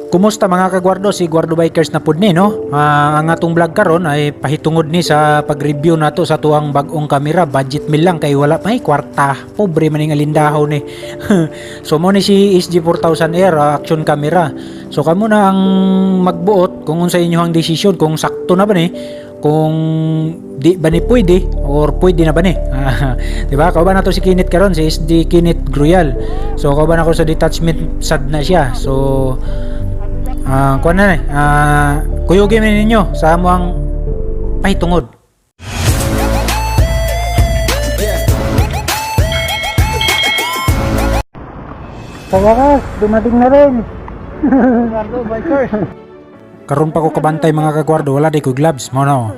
Kumusta mga kagwardo, si Guardo Bikers na pud ni, no? Ang atong vlog karon ay pahitungod ni sa pag-review nato sa tuang bag-ong kamera, budget meal lang kay wala may kwarta. Pobre man ning alindahaw ni. So mo ni si SG4000R action camera. So kamo na ang magbuot kung unsa inyohang desisyon, kung sakto na ba ni, kung di ba ni pwede or pwede na ba ni. Di ba? Kauban nato si Kinit karon, si SD Kinit Gruyal. So kauban ako sa detachment sad na siya. So kuan na eh. Kuyugin mi ninyo sa amo ang pahitungod. Sa wakas, dumating na rin. Guardo Bikers. Karon pa ko kabantay, mga kagwardo, wala di ko gloves mo na. Oh.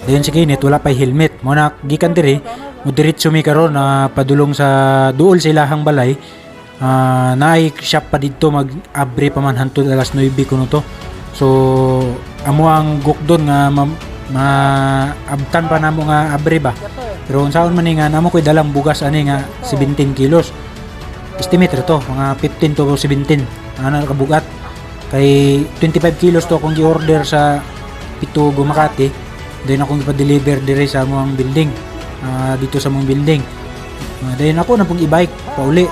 Dayon si Kinit wala pay helmet. Mo na gikan diri, mo diretso mi karon na padulong sa duol sa ilahang balay. Naay shop pa didto, mag-abre pa man hantod alas 9 kuno to. So amo ang gukdon nga maabtan pa namo nga abre ba. Pero unsaon man ni nga namo koy dalang bugas ani nga 17 kilos. Estimate to mga 15 to 17 ano kabugat, kay 25 kilos to akong gi-order sa Pitugo, Makati, then akong ipa-deliver dire sa among building, dito sa among building. Then ako na pong i-bike pauli,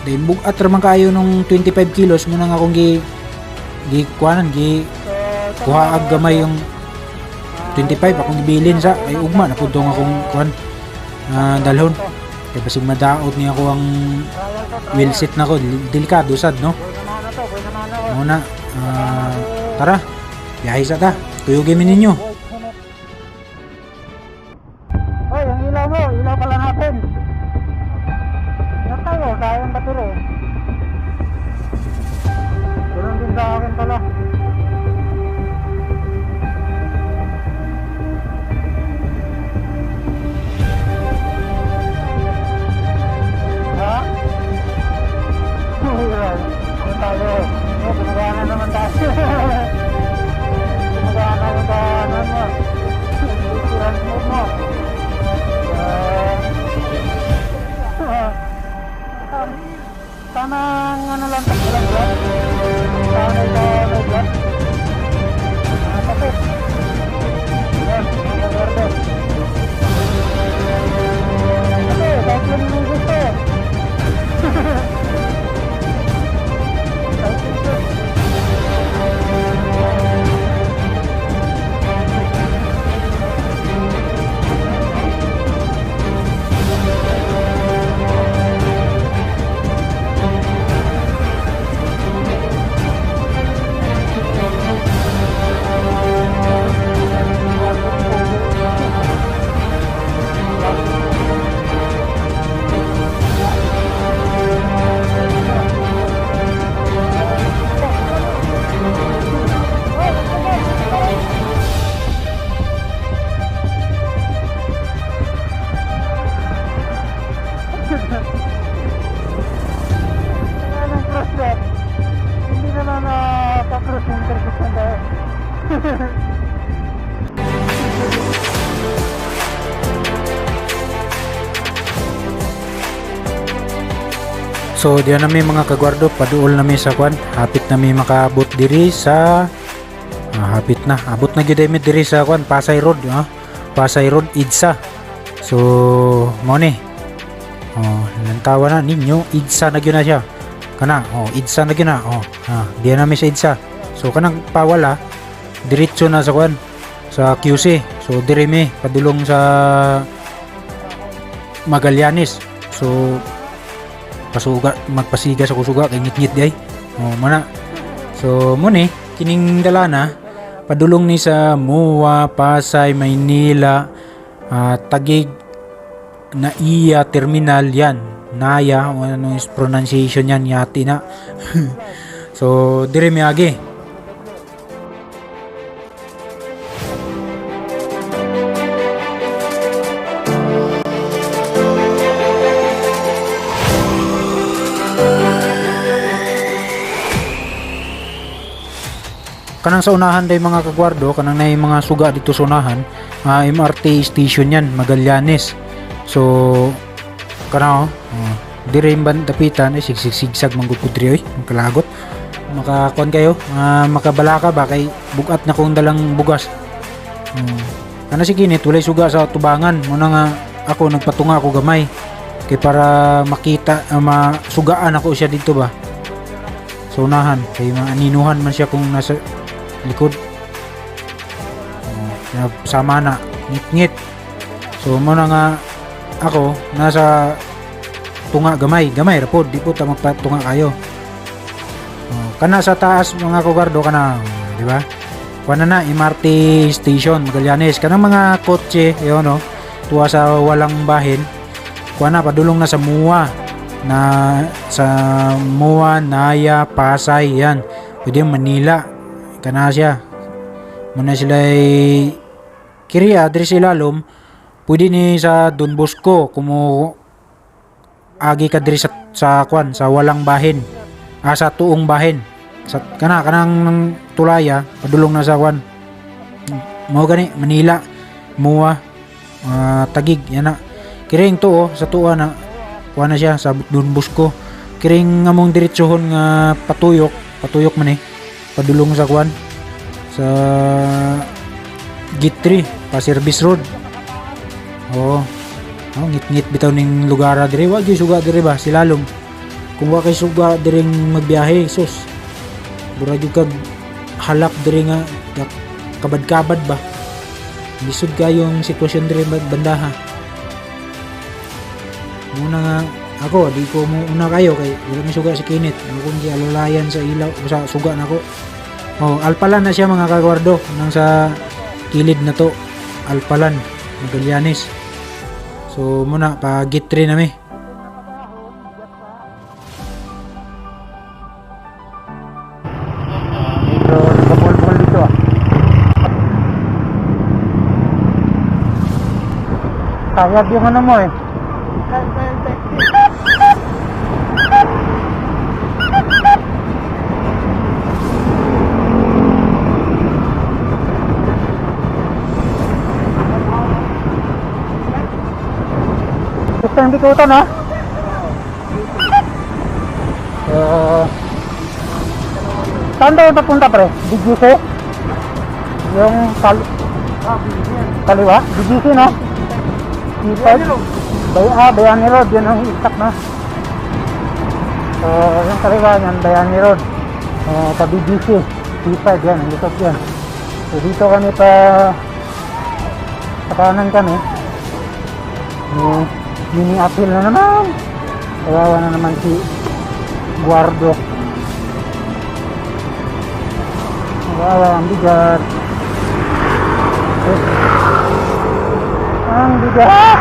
then bugat ra man kaayo nung 25 kilos mo nang akong gi gi kuanan gi kuha ag gamay yung 25 akong gibilin sa ay ugma na pud tong akong kuan, dalhon kay basig madaot niya ako ang wheel seat nako, delikado sad, no? Muna, tara, biyahe sa ta, kuyugin mi ninyo. Hoy, ang ilaw mo, ilaw pala natin. Ingat tayo, sayang battery. Ganun din sa akin pala. Ha? Ano tayo? Oh, gumagana naman tayo. Gumagana yung kanan mo. Run mode mo. Ah, tamang ano lang, walang vlog. Tama ito, may vlog. Tapos. Yan, mga verde. Kasi, kahit yun yung gusto eh. Kahit yung gusto. Kaya ng cross that, hindi naman pa-cross yung intersection tayo. So diyan nami, mga kagwardo, paduol nami sa kwan, hapit nami makaabot diri sa hapit na, abot na gyud mi diri sa kwan, Pasay Road, Pasay Road EDSA. So mo ni, oh, lantawa na ninyo, EDSA na gyud na siya kana, oh, EDSA na gyud na, oh, diyan nami sa EDSA. So kanang pawala, diretso na sa kwan, sa QC. So diri mi padulong sa Magallanes. So pasuga, magpasiga sa kusuga kay ngit-ngit di ay, oh, mana. So mo ni kining dalana padulong ni sa Mua, Pasay, Maynila, Taguig, Naiya Terminal yan, Naya o ano is pronunciation yan, yati na. So dire miagi. Kanang sa unahan day, mga kagwardo, kanang nay mga suga dito sa unahan, MRT station yan, Magallanes. So kana, oh, dire yung dapitan ay sigsig-sigsag man gud pud diri oy, ang kalagot. Makakuan kayo, makabalaka ba kay bugat na kong dalang bugas. Kana si Kinit walay suga sa tubangan. Muna nga ako nagpatunga ako gamay kay para makita, masugaan ako siya dito ba. Sa unahan kay maaninuhan man siya kung nasa likod. Sama na ngit-ngit. So muna nga ako nasa tunga gamay, gamay ra pod, di po ta magpatunga kayo. Oh, kana sa taas mga kugardo kana, di ba? Kuha na na MRT station Magallanes, kanang mga kotse yon no, tuwa sa walang bahin. Kuha na padulong na sa Mua, na sa Mua, Naya, Pasay yan. Pwede yung Manila kana siya. Muna sila ay Kiriya diri sa ilalom, pwede ni sa Don Bosco kumo agi ka diri sa kwan sa walang bahin. Ah, sa tuong bahin. Sa kana kanang tulaya padulong na sa kwan. Mao gani Manila, Mua, Tagig yan na. Kiring tuo sa tuwa na kuha na siya sa Don Bosco. Kiring among diretsohon nga patuyok, patuyok man eh. Padulong sa kwan sa Gitri pa service road. Oo. Oh, ngit-ngit bitaw ning lugar diri, wa gyud suga diri ba silalom. Kung wa kay suga diring magbiyahe, sus. Mura gyud kag halak diri nga kabad-kabad ba. Lisod kayong sitwasyon diri bandaha. Muna nga ako di ko mo una kayo kay wala may suga si Kenneth. Ako kong gialulayan sa ilaw sa suga nako. Oh, alpalan na siya mga kagwardo nang sa kilid na to. Alpalan, Magallanes. So muna pa gitri na mi. Medyo nagkabol-bol dito ah. Tayag yung ano mo eh. Gusto yung bikutan ha? So, saan tayo papunta pre? BGC? Yung kaliwa? BGC no? C5? Bayani Road, yun ang exact na. So, yung kaliwa niyan, Bayani Road. Pa BGC, C5 yan, ang likod yan. So, dito kami pa sa kanan kami. May mini uphill na naman. Kawawa na naman si Guardo. Kawawa, ang bigat. Eh, ang bigat!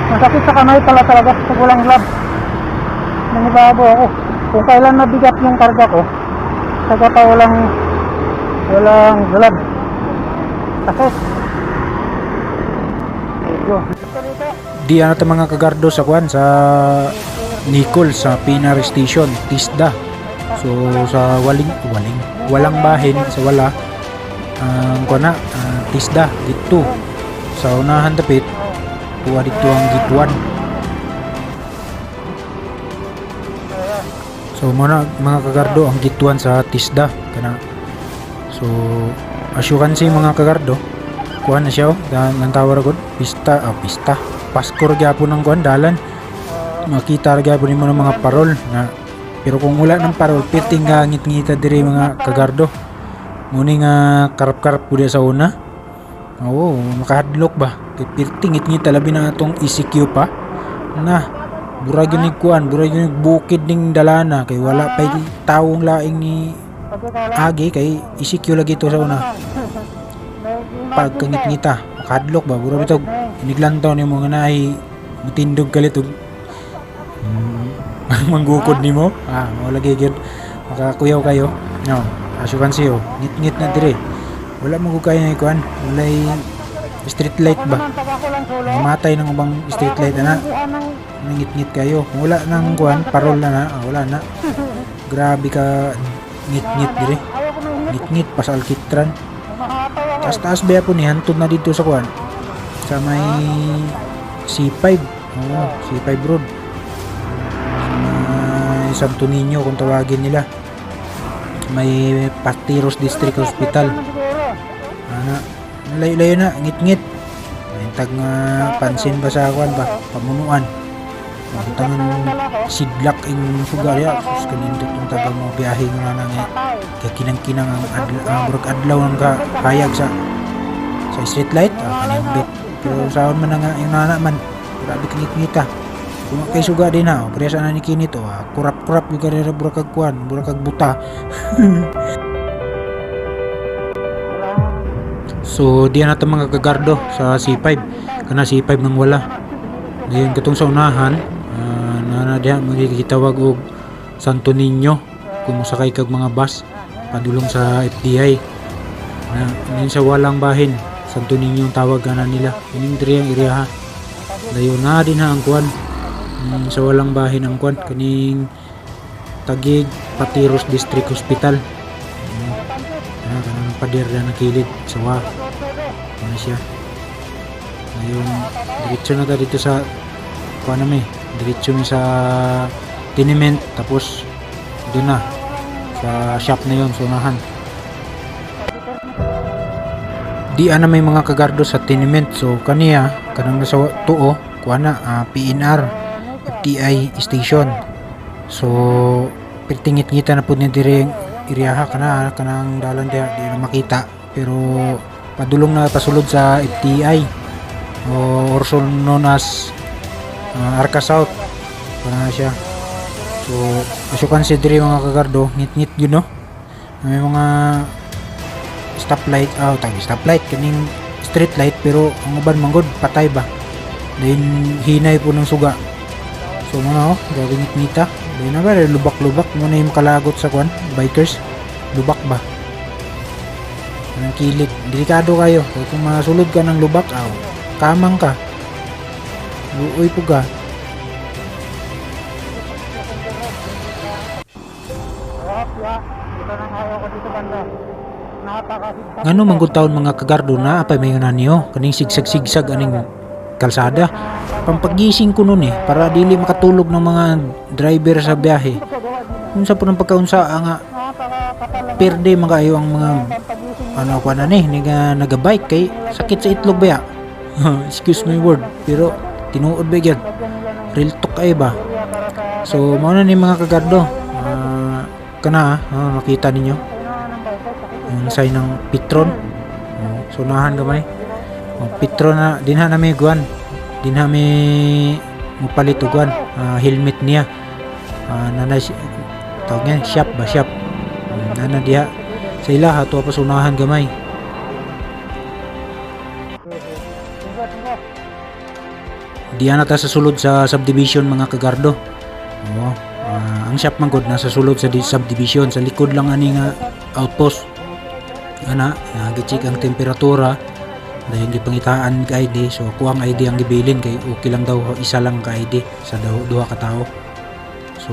Masakit sa kamay pala talaga pag walang glove. Nanibabo ako. Kung kailan mabigat yung karga ko, saka pa walang glove. Sakit. Medyo. Di ano ta mga kagardo sa kwan sa Nicole sa Pinar Station, Tisda. So sa waling waling walang bahin sa wala ang kwan na, Tisda dito. Sa unahan dapit tuwa dito ang gituan. So muna mga kagardo ang gituan sa Tisda kana. So as you can see mga kagardo, kuan na siya oh, nang tawar gud pista, pista. Pasko ra gyapon ang kuan dalan. Makita ra gyapon nimo ng mga parol na pero kung wala ng parol piting nga ngit-ngita diri mga kagardo. Muni nga karap-karap pud sa una. Oo, makahadlok ba? Kay pirting ngit-ngita labi na atong ECQ pa. Na, burag yun ni kuan, burag yun ni bukid ning dalana kay wala pay tawong laing ni agi kay ECQ lagi to sa una. Pagkangit-ngita, makahadlok ba? Burag bitaw iniglantaw nimo nga naay mutindog kalit og manggukod nimo. Ah, mao lagi gyud makakuyaw kayo. No, as you can see oh, ngit-ngit na dire. Wala mo ko kaya ni kuan, walay street light ba? Mamatay ng ubang street light na nangit-ngit kayo. Kung wala nang kuan, parol na na, wala na. Grabe ka ngit-ngit dire. Ngit-ngit pa sa alkitran. Taas-taas ba po ni hantod na dito sa kuan? Sa may C5. Oo, C5 road. Sa may Santo Niño kung tawagin nila. May Pateros District Hospital. Ana, layo-layo na, ngit-ngit. Mahintag nga pansin ba sa kwan ba, pamunuan. Mabutangan sidlak ing suga ya. Sus, kanindot yung taga mo biyahe nga na nga. Kaya kinang-kinang ang adlaw, ang murag adlaw ang ka hayag sa street light, ah, kanindot. Pero sahon man na nga yung nana man. Grabe kangit-ngita. Kung kay suga din ha, oh, sa na ni kinito, ah, kurap-kurap yung karera burakag kuan, burakag buta. So diyan nato mga kagardo sa C5. Kana C5 nang wala. Dayon katong sa unahan, na diha mo gitawag og Santo Niño kung mosakay kag mga bus padulong sa FDI. Na yun sa walang bahin, Santo Niño ang tawag ana nila. Ining diri ang area ha. Dayon na din ha ang kuan. Sa walang bahin ang kuan kaning Taguig Pateros District Hospital. Ano, kanang pader na nakilid sa wa. Ano siya? Ngayon, diretso na ta dito sa kuan na mi. Diretso mi sa tenement, tapos doon na sa shop na yon sa unahan. Di ana may mga kagardo sa tenement. So kaniya kanang nasa tuo kuan na, PNR FTI station. So pertingit-ngita na pud ni diri iriyaha, kana kanang dalan diha di na makita, pero padulong na pasulod sa FTI o also known as Arca South kana siya. So as you can see diri, mga kagardo, ngit-ngit yun, no, may mga stoplight, ah, tag stoplight, kaning street light, pero ang uban manggod patay ba, then hinay po ng suga. So mga, oh, grabe ngit-ngita. Dahil na ba lubak-lubak mo na yung kalagot sa kwan bikers, lubak ba ng kilid, delikado kayo. Kaya kung masulod ka ng lubak, aw, kamang ka, luoy po ka. Ngano manggod taon, mga kagardo, na apay may niyo kaning sigsag-sigsag aning kalsada? Pampagising ko nun eh, para dili makatulog ng mga driver sa biyahe. Unsa po ng pagkaunsa nga perde magayo ang mga ano ko na ni nga nagabike kay sakit sa itlog ba ya? Excuse my word, pero tinuod ba gyud, real talk ay ba. So mao na ni, mga kagardo. Kana makita ninyo yung sign ng Petron. Oh, sunahan gamay. Oh, Petron na dinha na may guan, dinha may mupalit og guan, helmet niya. Nana tawag niya shop ba, shop. Nana diha sa ila ato pa sunahan gamay. Diha na ta sa sulod sa subdivision, mga kagardo. Oh, ang shop man gud nasa sulod sa subdivision, sa likod lang ani nga outpost. Ana, gi-check ang temperatura, dahil gipangitaan ka ID. So ako ang ID ang gibilin kay okay lang daw isa lang ka ID sa duha ka tawo. So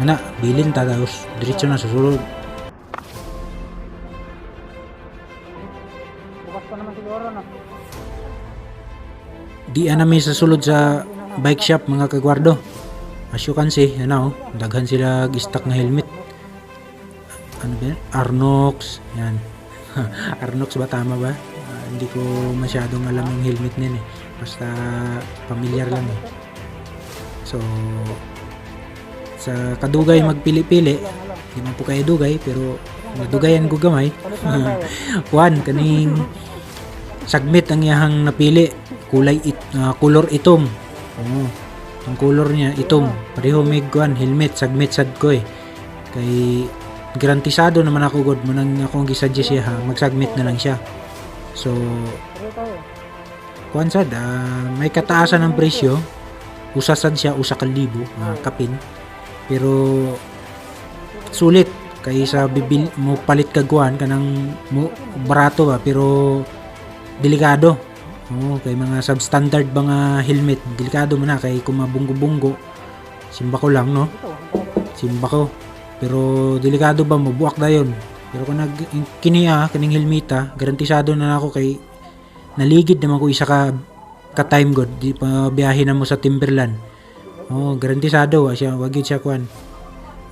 ana, bilin ta tapos diretso na sa sulod. Bukas pa naman siguro, no? Di ana mi sa sulod sa bike shop, mga kagwardo. As you can see, ano, daghan sila stock na helmet. Ano ba yan? Arnox, yan. Arnox ba, tama ba? Hindi ko masyadong alam yung helmet niyan eh. Basta pamilyar lang eh. So sa kadugay magpili-pili, di man po kayo dugay pero nadugayan ko gamay. Kuan kaning sagmit ang iyahang napili, kulay kulor itom. Oo. Ang kulor niya itom. Pareho may kuan helmet, sagmit sad ko eh. Kay garantisado naman ako god mo nang akong gisuggest siya ha, magsagmit na lang siya. So kuan sad, may kataasan ng presyo. Usa sad siya, 1,000 kapin. Pero sulit kaysa bibil mo palit kag kuan kanang mo barato ba pero delikado. Oo, kay mga substandard ba nga helmet, delikado man na kay kung mabunggo-bunggo. Simba ko lang, no? Simba ko. Pero delikado ba mo buak dayon. Pero kung nag kini kaning helmeta, garantisado na nako kay naligid naman ko isa ka ka time god, di pa biyahe na mo sa Timberland. Oh, garantisado wa siya, wag gyud siya kuan.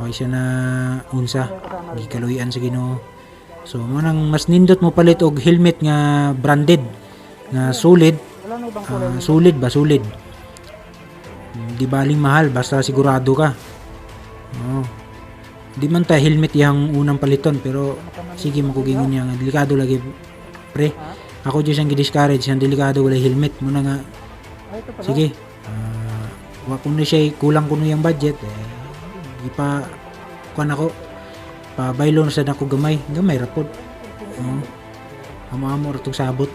Wa siya na unsa, gikaluy-an sa Ginoo. So mo nang mas nindot mo palit og helmet nga branded nga solid. Wala na ibang kulay. Ah, solid ba, solid. Di baling mahal basta sigurado ka. Oo. Di man ta helmet yang unang paliton, pero sige, makugingon niya nga delikado lagi, pre. Ako jud siyang gi-discourage siyang delikado wala helmet mo na nga. Ay, ito pala. Sige. Ah, wa kuno siya, kulang kuno yung budget eh. Ipa kuan ako, pa baylon sa nako gamay, gamay ra pod. Oo. Amo-amo ra tong sabot.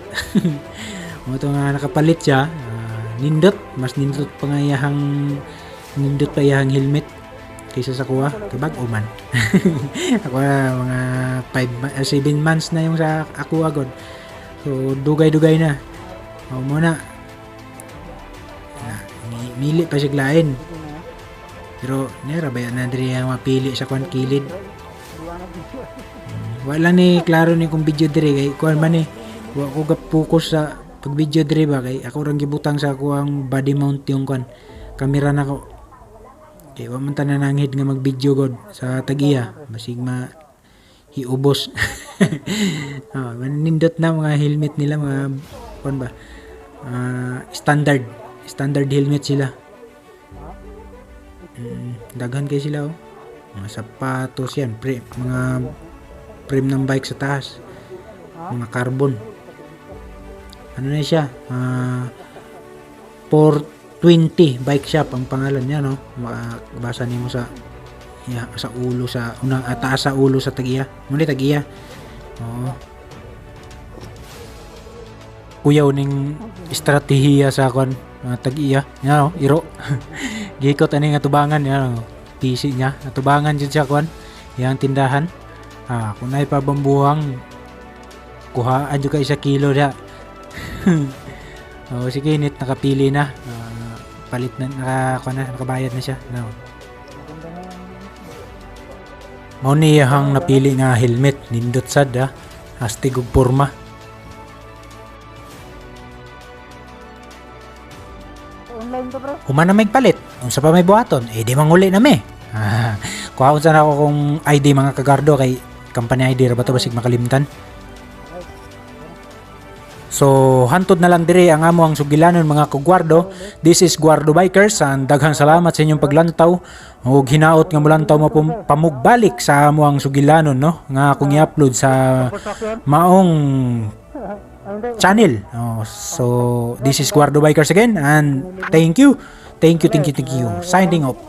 Mo to nga nakapalit siya, ah, nindot, mas nindot pa nga iyahang, nindot pa iyahang helmet kaysa sa kuha, kay bag-o man. Ako ah, mga 5, 7 months na yung sa ako agad. So dugay-dugay na. O mo na. Na, mili pa siya lain. Pero nera ba yan na diri ang mapili sa kwan kilid. Wala ni klaro ni kung video diri kay kuan man eh. Wa ko ga focus sa pag video diri ba kay ako rang gibutang sa ako ang body mount yung kuan kamera nako. Kay wa man ta nananghid nga mag video god sa tag-iya basig ma hiubos. Ah, manindot na mga helmet nila, mga kuan ba? Ah, standard standard helmet sila. Daghan kay sila oh. Mga sapatos yan, pre, mga frame ng bike sa taas. Mga carbon. Ano na siya? Ah, 420 Bike Shop ang pangalan niya, no? Makabasa nimo sa ya, sa ulo sa unang ah, taas sa ulo sa tagiya. Muna tagiya. Oo. Kuyaw ning estratehiya sa kon mga tag-iya. Yan oh, iro. Giikot ani nga tubangan yan oh. PC niya. Natubangan jud siya kon. Yang tindahan. Ah, kung naay pabambuhang kuhaan jud ka isa kilo diha. Oh, sige, nit nakapili na. Ah, palit na, naka, kuha na, nakabayad na siya. No. Mao ni iyahang napili nga helmet, nindot sad ah. Astig og porma. Online to, pre. Human na may palit, unsa pa may buhaton, eh di manguli na mi. Ah, kuhaon sana ako kung ID, mga kagardo, kay company ID ra ba to, basig makalimtan. So hantod na lang dire ang amo ang sugilanon, mga kugwardo. This is Guardo Bikers and daghang salamat sa inyong paglantaw ug hinaot nga mulantaw mo pamugbalik sa amo ang sugilanon, no, nga akong i-upload sa maong Ay, hindi. channel. Oh, so this is Guardo Bikers again and thank you. Thank you, thank you, thank you. Signing off.